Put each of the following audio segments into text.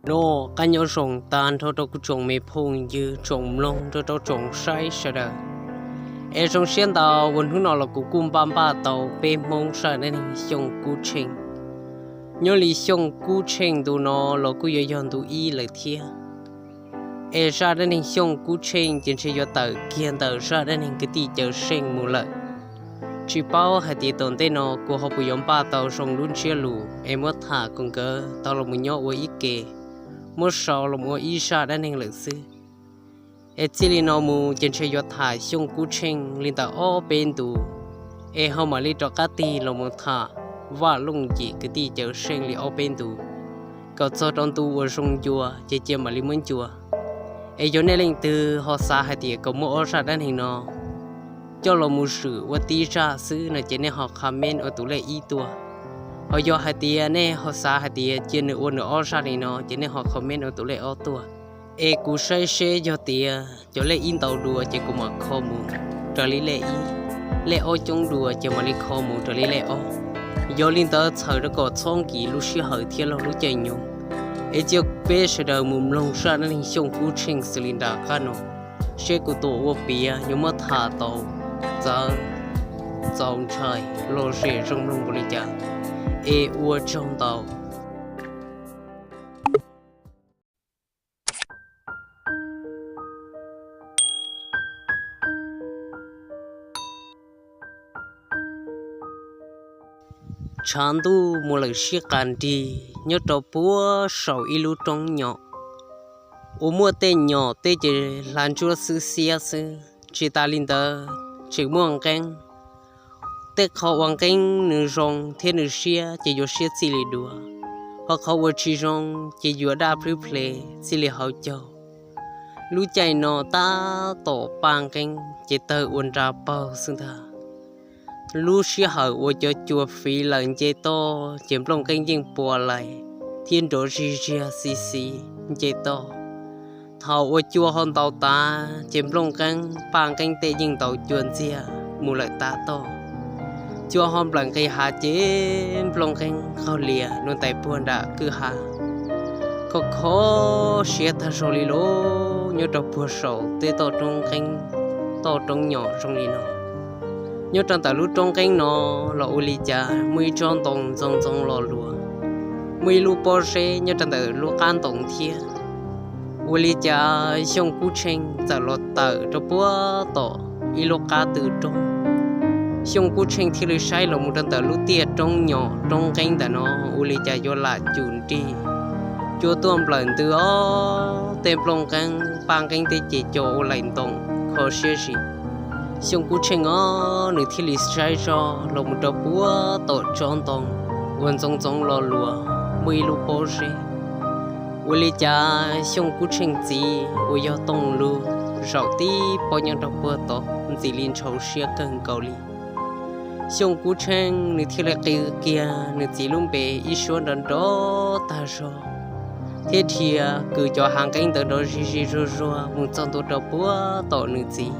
Noj qab nyob zoo tag nrho rau kuv tsoom me phooj ywg tsoom mloog nrog rau tsoom saib sawv daws. Es zoo siab ntau uas hnub no los kuv kuj npaj npaj tau peb Hmoob zaj dab neeg Xyooj Kub Tsheej. Nyob li Xyooj Kub Tsheej ntu no los kuj yuav yog ntu ib lawm thiab. Es zaj dab neeg Xyooj Kub Tsheej ces ntshe yuav tawm kiag ntawm zaj dab neeg kwv tij Cawm Seej mus lawm. Tsis paub hais tias tom ntej no kuv ho puas yuav npaj tau zoo lub ntsiab lus es muab tham kom nkawd tau los mus nyob ua ib ke, muab sau los mus ua ib zaj dab neeg lawm xwb. Es txij li no mus ces ntshe yuav tham Xyooj Kub Tsheej li ntawm ob peb ntu, es ho mam li rov qab tig los mus tham Vaj Looj Yim kwv tij Cawm Seej li ob peb ntu, kom txog rau ntu uas zoo ncua ces cia mam li muab ncua. Es yog nej leej twg ho xav hais tias kom muab ob zaj dab neeg no coj los mus zwm ua tib zaj xwb no ces nej ho comment ua tus lej ib tuaj. Ho yog hais tias nej ho xav hais tias cia nws ua nws ob zaj li no ces nej ho comment ua tus lej ob tuaj. Es kuv saib seb yog tias cov lej ib ntau dua ces kuv mam kho mus raws li lej ib, lej ob coob dua ces mam li kho mus raws li lej ob. Yog li ntawd txhawm rau kom txhob nkim lub sij hawm thiab laug lub caij nyoog, es cia peb sawv daws mus mloog zaj dab neeg Xyooj Kub Tsheej xws li nram qab no, seb kuv tus ua piav yuav muab tham tau txawv, txaus ntshai, lom zem zoo mloog npaum li cas. Es ua tsaug ntau. Tshav ntuj mus lawm sib qas nrig nyob rau puag saum ib lub roob nyom uas muaj tej nyom tej ces hlav ntsuab xwb xiab xwb, tsis tas li ntawd tseem muaj nqeeb. Tej qhov uas nqeeb nws zoo thiab nws siab ces yuav siab txij li dua, ho qhov uas tsis zoo ces yuav daj plwb ple txij li hauv caug. Lub caij no tab tom paj nqeeb ces tawg ua nra paug xwb ntag. Lub sij hawm uas cov cua fiv lawm nce toj ces nplooj nqeeb yeej pua lais thiab nrov zig ziag xi xi nce toj. Thaum uas cua ho ntaus tas ces nplooj nqeeb, paj nqeeb tej yeej ntaus cua ntxiag mus lawm tav toj. Cua ho nplawm nqis hav ces nplooj nqeeb qaug lias dua ntais puag nram kwj ha. Khov kho siab tag zog li lauj, nyob rau puag saum tej toj roob nqeeb, toj roob nyom zoo li no. Nyob rau ntawm lub roob nqeeb no los ua li cas muaj ib tsob ntoo ntxoov ntxoov lo lus, muaj ib lub pob zeb nyob rau ntawm lub qab ntoo thiab. Ua li cas Xyooj Kub Tsheej txawm los tawm rau puag tom ib lub qab tw roob. Xyooj Kub Tsheej thiaj li saib los mus rau ntawm lub tiaj roob nyom roob nqeeb ntawm no, ua li cas yuav lam cum nrig. Cua tuaj nplawm ntws os, tej nplooj nqeeb, paj nqeeb tej ces co ua laim ntoos kho siab zim. Xyooj Kub Tsheej os, nws thiaj li saib zoj los mus rau puag tom tsob ntoo uas ntxoov ntxoov lo lus muaj ib lub pob zeb. Ua li cas Xyooj Kub Tsheej txiv uas yog Tooj Lug zaum tib pob nyob rau puag tod ntxim li ntshau siab kawg nkaus li. Xyooj Kub Tsheej nws thiaj li qw kiag nws txiv lub npe ib suab nrov nrov tag zog, thiab dhia kws cov hav nqeeb ntawd nrov zig zig zuag zuag mus txog ntua rau puag tom nws txiv.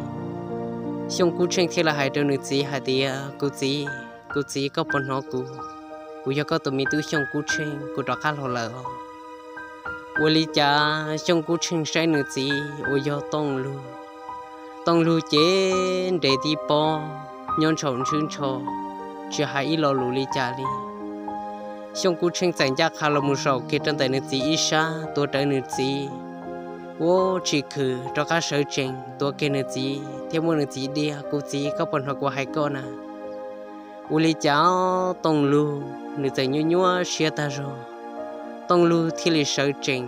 Xyooj Kub Tsheej thiaj li hais rau nws txiv hais tias, Kuv txiv, kuv txiv, koj puas hnov kuv? Kuv yog koj tus me tub Xyooj Kub Tsheej, kuv rov qab los lawm os. Ua li cas Xyooj Kub Tsheej saib nws txiv uas yog Tooj Lug. Tooj Lug ces nres tib pob, nyob ntshaum ntswb ntsho, tsis hais ib lo lus li cas li. Xyooj Kub Tsheej txawm ncaj qha los mus zaum kiag rau ntawm nws txiv ib sab tuav rawv nws txiv. Ua tsis khwm rov qab sawv tsees tuav kiag nws txiv thiab muab nws txiv diaj, Kuv txiv, koj puas hnov kuv hais koj na? Ua li cas Tooj Lug nws txawm nyuaj nyuaj siab tag zog, Tooj Lug thiaj li sawv tsees.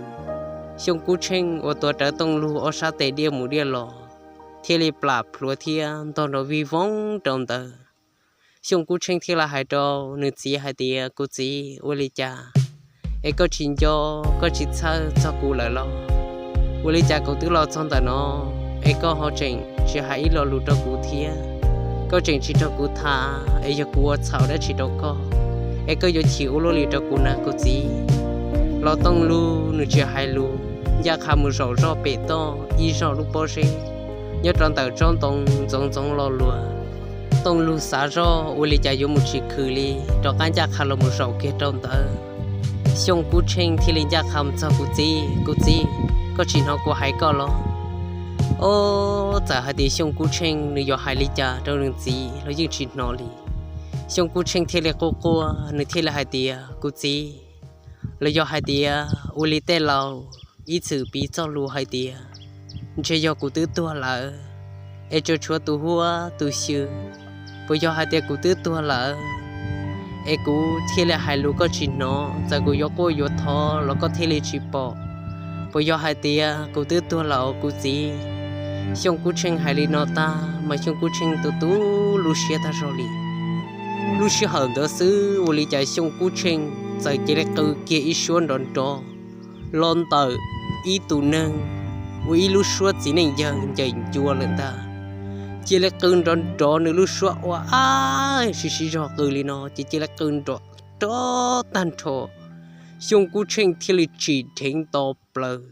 Xyooj Kub Tsheej uas tuav rawv Tooj Lug ob sab tes diaj mus diaj los thiaj li plam plhuav thiab ntog nrov vij voog rau ntawd. Xyooj Kub Tsheej thiaj li hais rau nws txiv hais tias, Kuv txiv, ua li cas es koj tsis nco, koj tsis txhawj txog kuv lawm los? Ua li cas kuv twb los txog ntawm no es koj ho tseem tsis hais ib lo lus rau kuv thiab? Koj tseem tsis nrog kuv tham es yog kuv ua txhaum dab tsi rau koj es koj yuav chim ua luaj li rau kuv na kuv txiv? Los Tooj Lug nws tsis hais lus, ncaj qha mus zaum zoj pem toj ib zog lub pob zeb nyob rau ntawm tsob ntoo ntxoov ntxoov lo lus. Tooj Lug xav zoj ua li cas yuav mus tsis khwm li, rov qab ncaj qha los mus zaum kiag rau ntawd. Xyooj Kub Tsheej thiaj li ncaj qha mus txog kuv txiv, kuv txiv, koj tsis hnov kuv hais koj los? Ob, txawm hais tias Xyooj Kub Tsheej nws yuav hais li cas rau nws txiv los yeej tsis hnov li. Xyooj Kub Tsheej thiaj li quaj quaj, nws thiaj li hais tias, kuv txiv, los yog hais tias ua li tej laus ib txwm piv txoj lus hais tias, ntshe yog kuv twb tuag lawm, es tsuas tshuav tus huab tus xyw. Puas yog hais tias kuv twb tuag lawm, es kuv thiaj li hais lus koj tsis hnov, txawm kuv yuav quaj yuav thov los koj thiaj li tsis pom? Puas yog hais tias kuv twb tuag lawm os kuv txiv? Xyooj Kub Tsheej hais li no tag mas Xyooj Kub Tsheej tu tu lub siab tag zog li. Lub sij hawm ntawd xwb ua li cas Xyooj Kub Tsheej txawm cia li qw kiag ib suab nrov nrov los ntawm ib tug neeg ua ib lub suab txiv neej yawg ncaim ncua lawm ntag. Cia li qw nrov nrov nws lub suab ua ab siv siv zog qw li no ces cia li qw nrov nrov tag nrho. Xyooj Kub Tsheej thiaj li tsim dheev nto plaws.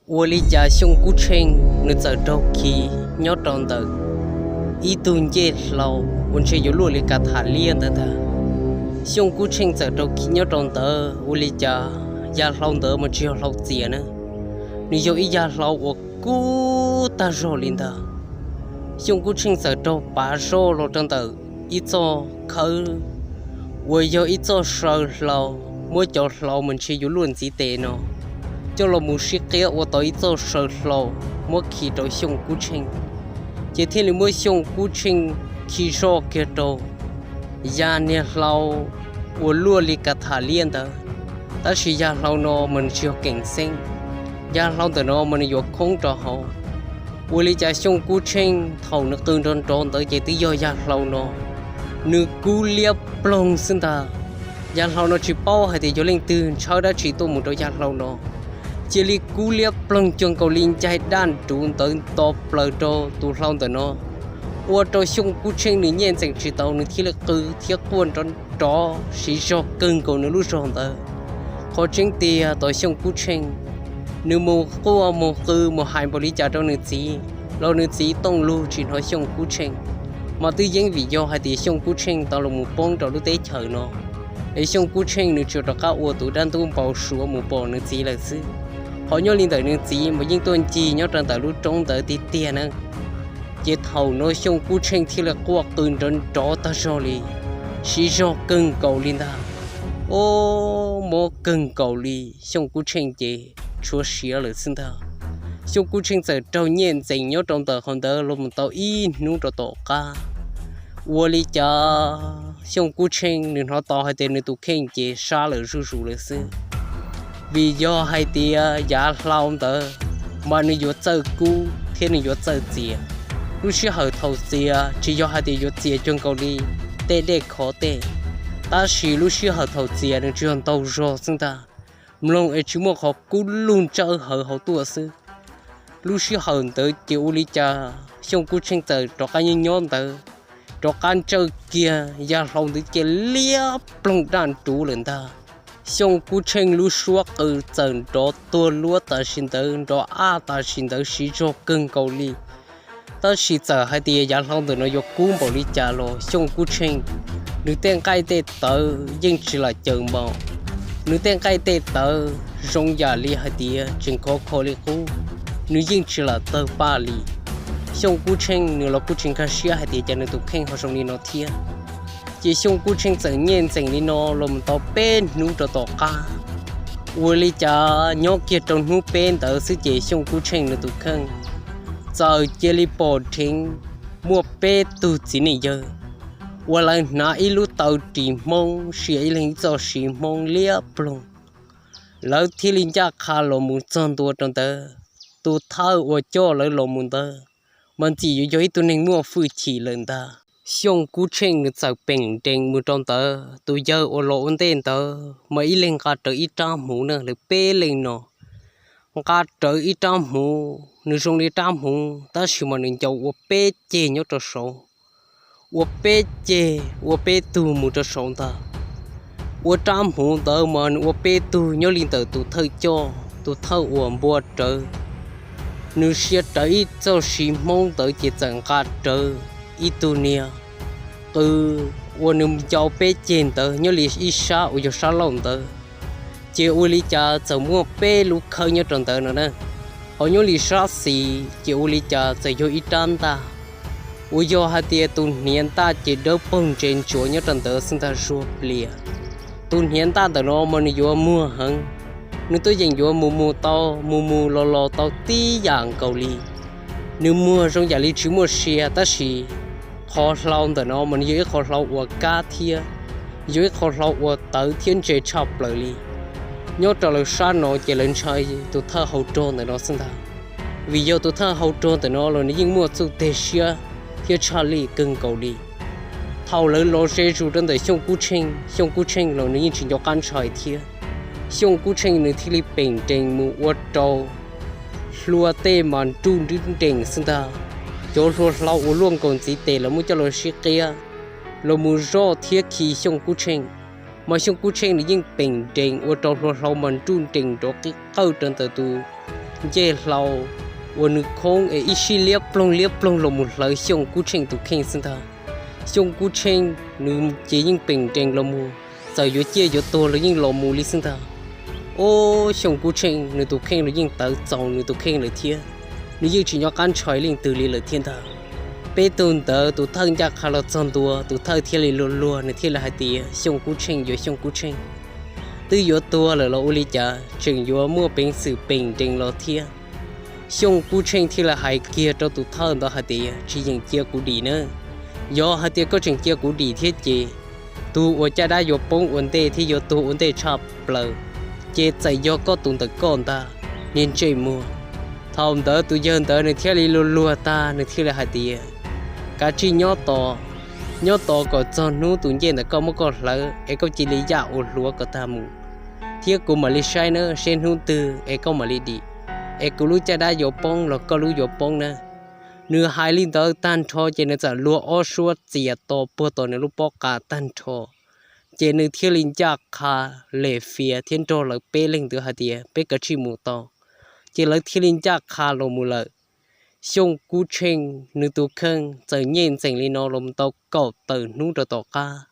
Ua li cas Xyooj Kub Tsheej nws txawm raug khi nyob rau ntawm ib tug ncej hlau uas ntshe yuav luaj li kas tham liab ntawd ntag. Xyooj Kub Tsheej txawm raug khi nyob rau ntawd ua li cas yag hlau ntawd mas tsis yog hlau txias na, nws yog ib yag hlau uas kub tag zog li ntag. Xyooj Kub Tsheej txawm raug pav zoj los rau ntawm ib txoj khawb uas yog ib txoj saw hlau, muab cov hlau mas ntshe yuav luaj ntxiv tes no coj los mus sib qiab ua tau ib txoj saw hlau muab khi rau Xyooj Kub Tsheej, ces thiaj li muab Xyooj Kub Tsheej khi zoj kiag rau yag niag hlau uas luaj li kas tham liab ntawd. Tab sis yag hlau no mas nws tsis yog keem xeeb, yag hlau ntawm no mas nws yuav khoob rau hauv. Ua li cas Xyooj Kub Tsheej thaum nws qw nrov nrov ntawd ces twb yog yag hlau no nws kub liab ploog xwb ntag. Yag hlau no tsis paub hais tias yog leej twg ntshawb dab tsi tuaj mus rau yag hlau no, cia li kub liab ploog cuag nkaus li ncaig daj nruv ntawd nto plaws rau tus hlau ntawm no, ua rau Xyooj Kub Tsheej nws nyiaj ntxeem tsis tau, nws thiaj li qw thiab quaj nrov nrov siv zog kawg nkaus nws lub zog ntawd. Qhov tseeb tiag tos Xyooj Kub Tsheej nws mus quaj mus qw mus hais npaum li cas rau nws txiv los nws txiv tooj lug tsis hnov Xyooj Kub Tsheej, mas twb yeej vim yog hais tias Xyooj Kub Tsheej tau los mus poob rau lub teb chaws no, es Xyooj Kub Tsheej nws tsuas rov qab ua tus dab ntub npau suav mus pom nws txiv lawm xwb. Qhov nyob li ntawm nws txiv mas yeej tuaj ncig nyob rau ntawm lub roob ntawd tiag tiag na. Ces thaum no Xyooj Kub Tsheej thiaj li quaj qw nrov nrov tag zog li, siv zog kawg nkaus li ntag. Ob, mob kawg nkaus li, Xyooj Kub Tsheej ces tshuav siav lawm xwb ntag. Xyooj Kub Tsheej txawm raug nyiaj ntxeem nyob rau ntawm qhov ntawd los mus tau ib hnub rau tom qab. Ua li cas Xyooj Kub Tsheej nws hnov tau hais tias nws tus kheej ces sab lawm zuj zus lawm xwb. Vim yog hais tias yav hlau ntawd mas nws yuav txawj kub thiab nws yuav txawj txias. Lub sij hawm thaum txias tsis yog hais tias yuav txias cuag nkaus li tej dej khov tej, tab sis lub sij hawm thaum txias nws tsuas yog ntaug zog xwb ntag, mloog es tsis muaj qhov kub lug ntsawj hawv hauv tuaj xwb. Lub sij hawm ntawd ces ua li cas Xyooj Kub Tsheej txawm rov qab nyob nyob ntawd, rov qab ntsawj kiag yag hlau ntawd cia liab ploog daj nruv lawm ntag. Xyooj Kub Tsheej lub suab qw txawm nrov tuag luab tam sim ntawd, nrov ab tam sim ntawd siv zog kawg nkaus li. Tab sis txawm hais tias yav hlau ntawm no yuav kub npaum li cas los Xyooj Kub Tsheej nws tej nqaij tej tawv yeej tsis lam caws npaum. Nws tej nqaij tej tawv zoo yam li hais tias tseem khov kho li qub, nws yeej tsis lam tawg paj li. Xyooj Kub Tsheej nws los kuj tsis nkag siab hais tias cas nws tus kheej ho zoo li no thiab. Ces Xyooj Kub Tsheej txawm nyiaj ntxeem li no los mus tau peb hnub rau tom qab. Ua li cas nyob kiag rau hnub peb ntawd xwb ces Xyooj Kub Tsheej nws tus kheej txawm cia li pom dheev muaj peb tug txiv neej yawg uas lawv hnav ib lub taw ris Hmoob, sia ib leeg ib txoj siv Hmoob liab ploog. Lawv thiaj li ncaj qha los mus txog ntua rau ntawd, tus thawj uas coj lawv los mus ntawd mas ntxim yuav yog ib tug neeg muaj hwj chim lawm ntag. Xyooj Kub Tsheej nws txawm peem nrees mus rau ntawd, tus yawg uas los ua ntej ntawd mas ib leeg nqa rawv ib rab hmuv na, lawv peb leeg no nqa rawv ib rab hmuv, nws zoo li rab hmuv tab sis mas nws ncau ua peb ceg nyob rau saud, ua peb ceg ua peb tug mus rau saud ntag. Ua rab hmuv ntawd mas nws ua peb tug nyob li ntawm tus thawj coj, tus thawj uas npua rawv, nws sia rawv ib txoj siv Hmoob ntawd ces txawm nqa rawv ib tug niag qw uas nws ncau peb ceg ntawd nyob li ib sab uas yog sab laug ntawd, Ces ua li cas txawm muaj peb lub khawb nyob rau ntawd no na. Hos nyob li sab xis ces ua li cas txawm yog ib rab ntaj uas yog hais tias tus hniav ntaj ces dawb paug ntse ntsuav nyob rau ntawd xwb ntag, zuag plias. Tus hniav ntaj ntawm no mas nws yuav muag heev, nws tuaj yeem yuav mus mus tau, mus mus los los tau tib yam nkaus li. Nws muag zoo yam li tsis muaj sia, tab sis qhov hlau ntawm no mas nws yog ib qhov hlau uas kab thiab yog ib qhov hlau uas tawv thiab ntse tshaj plaws li. Nyob rau lawv sab no ces lawv ntshai tus thawj hau rog ntawm no xwb ntag, vim yog tus thawj hau rog ntawm no los nws yeej muaj txuj teg siab thiab tshaj lij kawg nkaus li. Thaum lawv los ze zus rau ntawm Xyooj Kub Tsheej, Xyooj Kub Tsheej los nws yeej tsis nco qab ntshai thiab. Xyooj Kub Tsheej nws thiaj li peem nrees mus ua rau hlua tej mas nruj nrib nrees xwb ntag. Cov hlua hlau uas luaj nkaus ntxiv tes lawv muab coj los sib qiab los mus zoj thiab khi Xyooj Kub Tsheej, mas Xyooj Kub Tsheej nws yeej peem nrees ua rau hlua hlau mas nruj nrees nrov qib qawj rau ntawm tus ncej hlau uas nws khoob es ib sij liab ploog liab ploog los mus hlawv Xyooj Kub Tsheej tus kheej xwb ntag. Xyooj Kub Tsheej nws ces yeej peem nrees los mus, txawm yuav ciaj yuav tuag los yeej los mus li xwb ntag. Ob, Xyooj Kub Tsheej nws tus kheej los yeej tawv txaus nws tus kheej lawm thiab, nws yeej tsis nco qab ntshai leej twg li lawm thiab ntag. Peb tug ntawd tus thawj ncaj qha los txog ntua, tus thawj thiaj li luag luag, nws thiaj li hais tias, Xyooj Kub Tsheej yuav Xyooj Kub Tsheej twb yuav tuag lawm los ua li cas tseem yuav muaj peev xwm peem nrees los thiab? Xyooj Kub Tsheej thiaj li hais kiag rau tus thawj ntawd hais tias, tsis yeem cia kuv dim na. Yog hais tias koj tseem cia kuv dim thiab ces tus uas caj dab yuav poob ua ntej thiab yuav tuag ua ntej tshaj plaws ces txawm yog koj tus ntawm koj ntag, niag ntsej muag. Thaum ntawd tus yawg ntawd nws thiaj li luag luag tag, nws thiaj li hais tias, kav tsij nyob tos, nyob tos kom txog hnub tus ncej ntawm koj muab koj hlawv es koj cia li yaj ua hluav kom tag mus, thiab kuv mam li saib na, saib hnub twg es koj mam li dim, es kuv lub caj dab yuav poob los koj lub yuav poob na. Nws hais li ntawd tag nrho ces nws txawm luag ob suab txias to puag tom nws lub pob qa tag nrho, ces nws thiaj li ncaj qha lem fias thiab nrog lawv peb leeg ntawd hais tias, peb kav tsij mus tau. Ces lawv thiaj li ncaj qha los mus lawm. Xyooj Kub Tsheej nws tus kheej txawm nyej ntxees li no los mus tau kaum tawm hnub rau tom qab,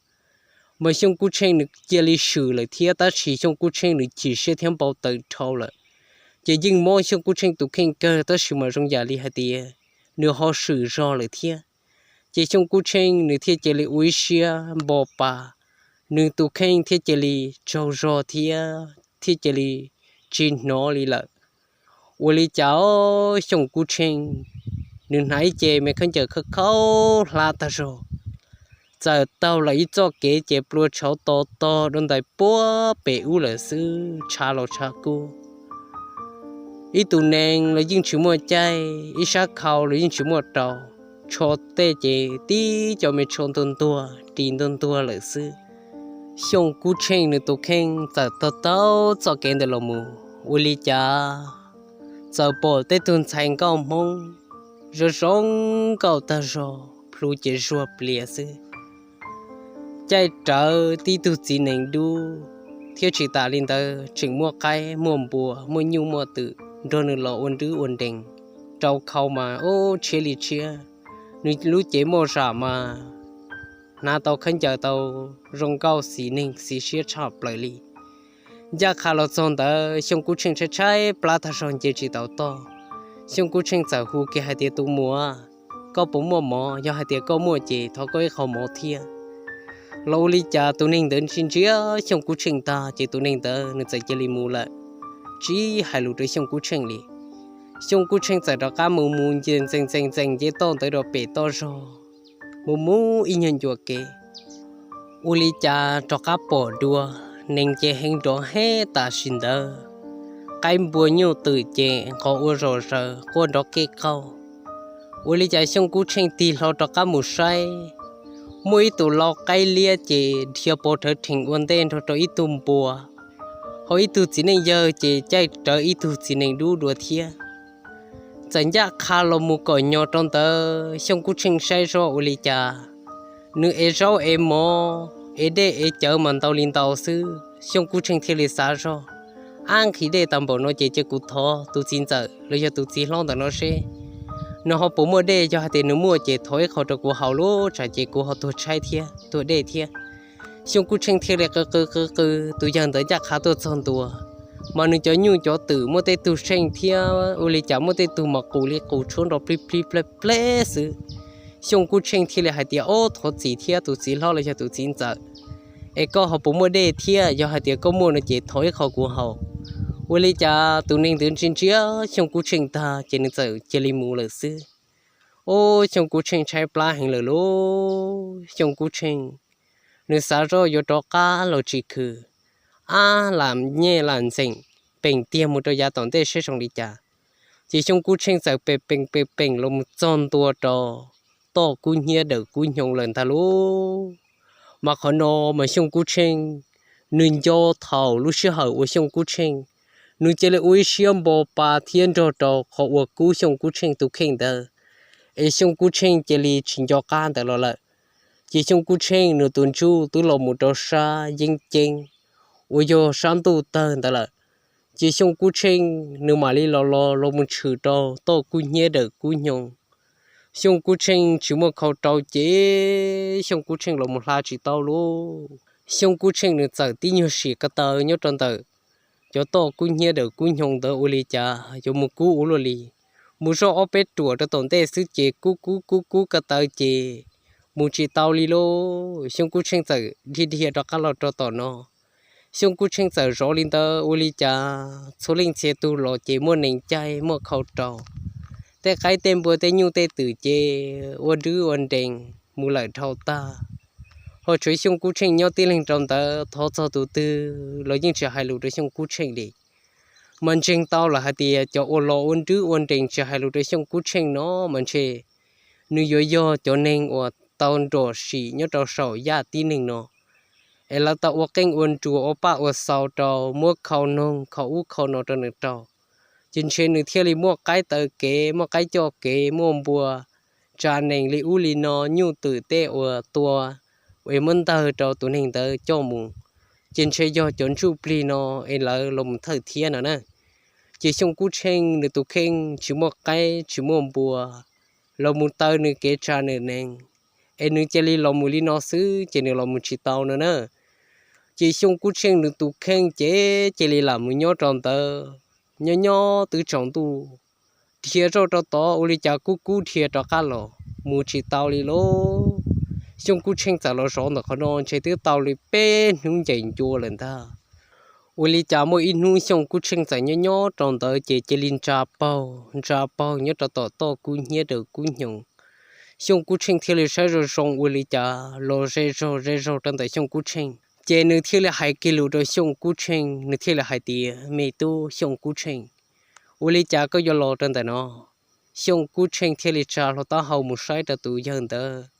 mas Xyooj Kub Tsheej nws cia li swm lawm thiab, tab sis Xyooj Kub Tsheej nws chim siab thiab npau taws dhau lawm. Ces yeej mob Xyooj Kub Tsheej tus kheej kawg, tab sis mas zoo yam li hais tias nws ho swm zog lawm thiab. Ces Xyooj Kub Tsheej nws thiaj cia li ua ib siab npo pa, nws tus kheej thiaj cia li tsaug zog thiab thiaj cia li tsis hnov li lawm. Ua li cas os, Xyooj Kub Tsheej nws hnav ib ce me khaub ncaws khaub khaub hlab tag zog, txawm taug lawm ib txoj kev ces plua tshauv to tog dua ntais puag pem ub lawm xwb, tshav los tshav kub. Ib tus nees los yeej tsis muaj caij, ib sab khau los yeej tsis muaj rau, tsho tej ces tib co me tsho ntuag ntuag ris ntuag ntuag lawm xwb. Xyooj Kub Tsheej nws tus kheej txawm taug taug txoj kev ntawd los mus, ua li cas txawm pom tej tug ntxhais nkauj Hmoob zoo zoo nkauj tag zog, plhu ces zuag plias xwb. Caij rawv tib tug txiv nees dub, thiab tsis tas li ntawd tseem muaj qaib muaj npua muaj nyuj muaj twm nrog nws los ua nrwb ua nrees, rau khau mas ub tshiab li tshiab, nws lub cev muaj zam mas hnav tau khaub ncaws tau zoo nkauj xis neeg xis siab tshaj plaws li. Ncaj qha los txog ntawd Xyooj Kub Tsheej tshaib tshaib plab tag zog nce tsis tau toj. Xyooj Kub Tsheej txawm hu kiag hais tias, tus muam, koj puas muaj mov? Yog hais tias koj muaj ces thov koj ib qho mov thiab. Los ua li cas tus neeg ntawd ntsia ntsia Xyooj Kub Tsheej tag ces tus neeg ntawd nws txawm cia li mus lawm, tsis hais lus rau Xyooj Kub Tsheej li. Xyooj Kub Tsheej txawm rov qab mus mus nce ntxees ntxees ntxees nce toj ntawd rau pem toj zog, mus mus ib nyuag ncua kev. Ua li cas rov qab pom dua, nees ces heev nrov heev tam sim ntawd, qaib npua nyuj twm ces nqos ua zom zaws quaj nrov qij qaug. Ua li cas Xyooj Kub Tsheej tig hlo rov qab mus saib, muaj ib tus lau qaib liab ces dhia pov rhawv rhees ua ntej nrog rau ib tug npua, ho ib tug txiv neej yawg ces caij rawv ib tug txiv nees dub dua thiab. Txawm ncaj qha los mus kom nyog rau ntawd Xyooj Kub Tsheej saib zoj ua li cas, nws ev zaub ev mov ev dej ev cawv mas ntau li ntau xwb. Xyooj Kub Tsheej thiaj li xav zoj, ab nqhis dej tag npaum no ces cia kuv thov tus txiv ntxawm los yog tus txiv hlob ntawm no seb nws ho puas muaj dej, yog hais tias nws muaj ces thov ib qho rau kuv haus lauj, tsam ces kuv ho tuag tshaib thiab tuag dej thiab. Xyooj Kub Tsheej thiaj li qw qw qw qw tus yawg ntawd ncaj qha tuaj txog ntua, mas nws cov nyuj cov twm muaj tej tug seej thiab ua li cas muaj tej tug mas qus li qus tshuab nrov plib plib pleb pleb xwb. Xyooj Kub Tsheej thiaj li hais tias, Ob, thov txim thiab tus txiv hlob los yog tus txiv ntxawm, es koj ho puas muaj dej thiab? Yog hais tias koj muaj no ces thov ib qho kuv haus. Ua li cas tus neeg ntawd ntsia ntsia Xyooj Kub Tsheej tag ces nws txawm cia li mus lawm xwb. Ob, Xyooj Kub Tsheej tshaib plab heev lawm lauj. Xyooj Kub Tsheej nws xav zoj yuav rov qab los tsis khwv, ab lam nyej lam ntxeem, peem tiag mus rau yav tom ntej seb zoo li cas. Ces Xyooj Kub Tsheej txawm pem peem pem peem los mus txog ntua rau toj kub hnyiab dawm kub hnyoo lawm ntag lauj. Mas qhov no mas Xyooj Kub Tsheej nws nco thaum lub sij hawm uas Xyooj Kub Tsheej nws cia li ua ib siab npo pa thiab nrog rau qhov uas kub Xyooj Kub Tsheej tus kheej ntawd, es Xyooj Kub Tsheej cia li tsis nco qab ntawd los lawm. Ces Xyooj Kub Tsheej nws tus ntsuj twb los mus rau sab yeeb ceeb uas yog sab ntuj tawg ntawd lawm. Ces Xyooj Kub Tsheej nws mam li los los los mus tshwm rau toj kub hnyiab dawm kub hnyoo. Xyooj Kub Tsheej tsis muaj khau rau ces Xyooj Kub Tsheej los mus hla tsis tau lauj. Xyooj Kub Tsheej nws txawm tib nyuag sim ko taw nyob rau ntawm cov toj kub hnyiab dawm kub hnyoo ntawd ua li cas yuav mus kub ua luaj li. Mus zoj ob peb ruam rau tom ntej xwb ces kub kub kub kub ko taw ces mus tsis tau li lauj. Xyooj Kub Tsheej txawm dhia dhia rov qab los rau tom no. Xyooj Kub Tsheej txawm zov li ntawd ua li cas txhua leej txhia tug los ces muaj nees caij muaj khau rau. Tej qaib tej npua tej nyuj tej twm ces ua dwb ua nrees mus lawm dhau tag. Ho tshuav Xyooj Kub Tsheej nyob tib leeg rau ntawd, thov txog tus twg los yeej tsis hais lus rau Xyooj Kub Tsheej li. Mas ntseeg tau lawm hais tias cov uas los ua dwb ua nrees tsis hais lus rau Xyooj Kub Tsheej no mas ntshe nws yuav yog cov neeg uas tau nrom sim nyob rau saum yaj tib neeg no, es lawv tau ua qeej ua nruas ua paj ua xau rau, muab khau noog khau ub khau no rau nws rau. Ces ntshe nws thiaj li muaj qaib taw kev, muaj qaib coj kev, muaj npua tsa nees li ub li no, nyuj twm tej uas tua es muab ntawg rau tus neeg ntawd coj mus. Ces ntshe yog cov ntsuj plig no es lawv los mus thawj thiab no na. Ces Xyooj Kub Tsheej nws tus kheej tsis muaj qaib tsis muaj npua los mus taw nws kev tsa nws nees, es nws cia li los mus li no xwb ces nws los mus tsis tau no na. Ces Xyooj Kub Tsheej nws tus kheej ces cia li lam mus nyob rau ntawd, nyob nyob twb tsaus ntuj, dhia zoj rau tod ua li cas kub kub dhia rov qab los mus tsis tau li lauj. Xyooj Kub Tsheej txawm los zov ntawm qhov no ntshe twb tau li peb hnub ncaim ncua lawm ntag. Ua li cas muaj ib hnub Xyooj Kub Tsheej txawm nyob nyob rau ntawd ces cia li ntsa paug ntsa paug nyob rau tom toj kub hnyiab dawm kub hnyoo. Xyooj Kub Tsheej thiaj li saib zoo zoo ua li cas los ze zog ze zog rau ntawm Xyooj Kub Tsheej. Ces nws thiaj li hais kiag lus rau Xyooj Kub Tsheej, nws thiaj li hais tias, Me tub Xyooj Kub Tsheej, ua li cas koj yuav los rau ntawm no? Xyooj Kub Tsheej thiaj li tsa hlo taub hau mus saib rau tus yawg ntawd.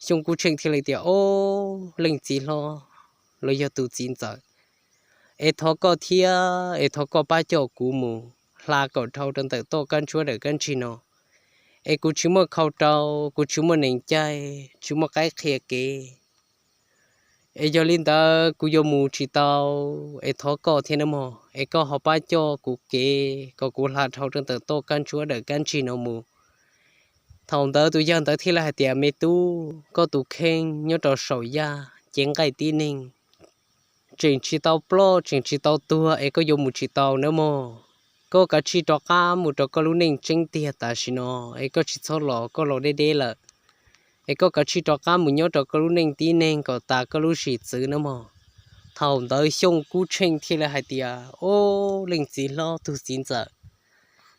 Xyooj Kub Tsheej thiaj li tias, Ob, leej txiv hlob los yog tus txiv ntxawm, es thov koj thiab es thov koj pab coj kuv mus hla kom dhau rau ntawm toj kab ntsuab dawm kab ntsig no, es kuv tsis muaj khau rau, kuv tsis muaj nees caij, tsis muaj qaib qhia kev. Es yog li ntawd kuv yuav mus tsis tau, es thov koj thiab nawb mog, es koj ho pab coj kuv kev kom kuv hla dhau rau ntawm toj kab ntsuab dawm kab ntsig no mus. Thaum ntawd tus yawg ntawd thiaj li hais tias, Me tub, koj tus kheej nyob rau saum yaj cev nqaij tib neeg, tseem tsis tau ploj tseem tsis tau tuag es koj yuav mus tsis tau nawb mog. Koj kav tsij rov qab mus rau koj lub neej tseeb tiag tam sim no, es koj tsis txhob los, koj los deb deb lawm. Es koj kav tsij rov qab mus nyob rau koj lub neej tib neeg kom tas koj lub sim txwv nawb mog. Thaum ntawd Xyooj Kub Tsheej thiaj li hais tias, Ob, leej txiv hlob tug txiv ntxawm,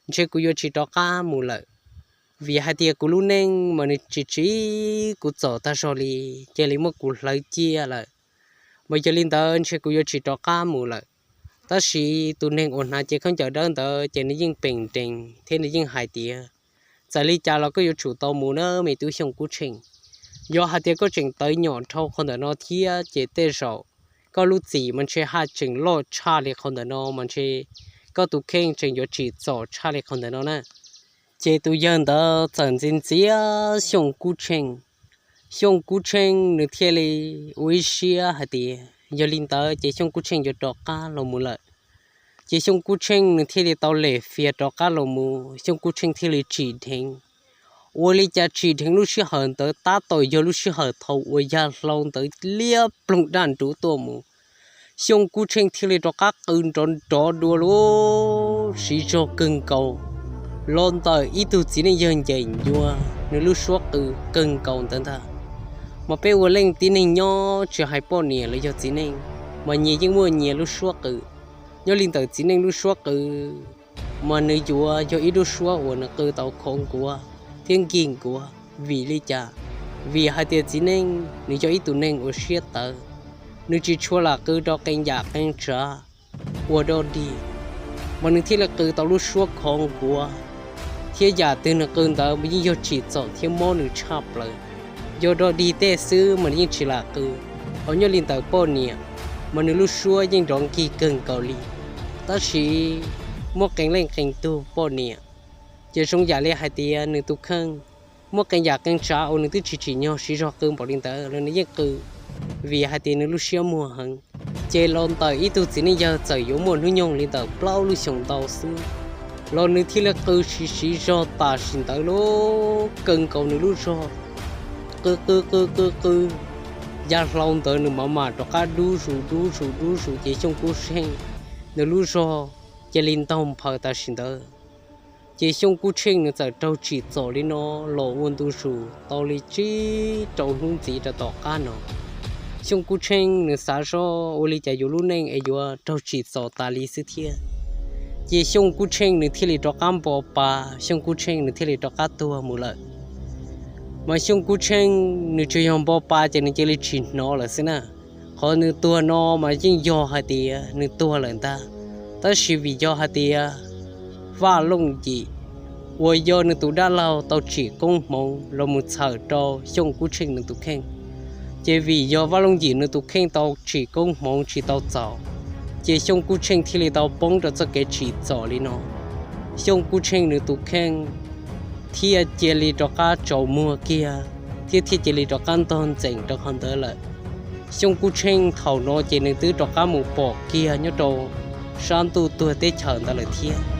ntshe kuv yuav tsis rov qab mus lawm, vim hais tias kuv lub neej mas nws tsis tsiv kuv txom tag zog li, cia li muab kuv hlawv ciaj lawm. Mas yog li ntawd ntshe kuv yuav tsis rov qab mus lawm. Tab sis tus neeg uas hnav cev khaub ncaws dawb ntawd ces nws yeej peem nrees thiab nws yeej hais tias, Txawm li cas los koj yuav tsum tau mus na me tub Xyooj Kub Tsheej. Yog hais tias koj tseem tawv nyom dhau qhov ntawm no thiab ces tej zaum koj lub txim mas ntshe haj tseem loj tshaj li qhov ntawm no mas ntshe koj tus kheej tseem yuav tsim txom tshaj li qhov ntawm no na. Ces tus yawg ntawd txawm ntxias ntxias Xyooj Kub Tsheej. Xyooj Kub Tsheej nws thiaj li ua ib siab hais tias yog li ntawd ces Xyooj Kub Tsheej yuav rov qab los mus lawm. Ces Xyooj Kub Tsheej nws thiaj li tau lem fias rov qab los mus, Xyooj Kub Tsheej thiaj li tsim dheev Ua li cas tsim dheev lub sij hawm ntawd tab tom yog lub sij hawm thaum uas yaj hlau ntawd liab ploog daj nruv tuaj mus, Xyooj Kub Tsheej thiaj li rov qab qw nrov nrov dua lub siv zog kawg nkaus los ntawm ib tug txiv neej yawg ncaim ncua nws lub suab qw kawg nkaus ntawd ntag. Mas peb ua leej tib neeg nyob tsis hais poj niam los yog txiv neej, mas nyias yeej muaj nyias lub suab qw. Nyob li ntawm txiv neej lub suab qw, mas nws yuav yog ib lub suab uas nws qw tau khov nkuav thiab nkig nkuav. Vim li cas? Vim hais tias txiv neej nws yog ib tug neeg uas siab tawv, nws tsis tshua lam qw rau qee yam qee tsav ua dog dig, mas nws thiaj li qw tau lub suab khov nkuav, thiab yam twg nws qw ntawd mas yeej yog tsim txom thiab mob nws tshaj plaws. Yog dog dig tej xwb mas nws yeej tsis lam qw, ho nyob li ntawm poj niam, mas nws lub suab yeej nrov nkig kawg nkaus li. Tab sis muaj qee leej qee tug poj niam, ces zoo yam li hais tias nws tus kheej muaj qee yam qee tsav uas nws twb tsis tsim nyog siv zog qw npaum li ntawd los nws yeej qw, vim hais tias nws lub siab muag heev. Ces los ntawm ib tug txiv neej yawg txawm yuav muaj hnub nyoog li ntawm plaub lub xyoos ntau xwb, los nws thiaj li qw siv siv zog tam sim ntawd lub kawg nkaus nws lub zog, qw qw qw qw qw. Yaj hlau ntawd nws mam mam rov qab dub zus dub zus dub zus ces Xyooj Kub Tsheej nws lub zog cia li ntaug nphaws tam sim ntawd. Ces Xyooj Kub Tsheej nws txawm raug tsim txom li no los ua ntu zus tau li tsib rau hnub ntxiv rau tom qab no. Xyooj Kub Tsheej nws xav zoj ua li cas yuav lub neej es yuav raug tsim txom tas li xwb thiab. Ces Xyooj Kub Tsheej nws thiaj li rov qab npo pa, Xyooj Kub Tsheej nws thiaj li rov qab tuag mus lawm. Mas Xyooj Kub Tsheej nws tsuas yog npo pa ces nws cia li tsis hnov lawm xwb na. Qhov nws tuag no mas yeej yog hais tias nws tuag lawm ntag, tab sis vim yog hais tias Vaj Looj Yim uas yog nws tus dab laug tau tsim koob hmoov los mus txhawm rau Xyooj Kub Tsheej nws tus kheej. Ces vim yog Vaj Looj Yim nws tus kheej tau tsim koob hmoov tsis tau txaus, ces Xyooj Kub Tsheej thiaj li tau poob rau txoj kev tsim txom li no. Xyooj Kub Tsheej nws tus kheej thiaj cia li rov qab tsaus muag kiag, thiab thiaj cia li rov qab ntog ntxeem rau qhov ntawd lawm. Xyooj Kub Tsheej thaum no ces nws twb rov qab mus pom kiag nyob rau sab ntuj tuag teb chaws ntawd lawm thiab.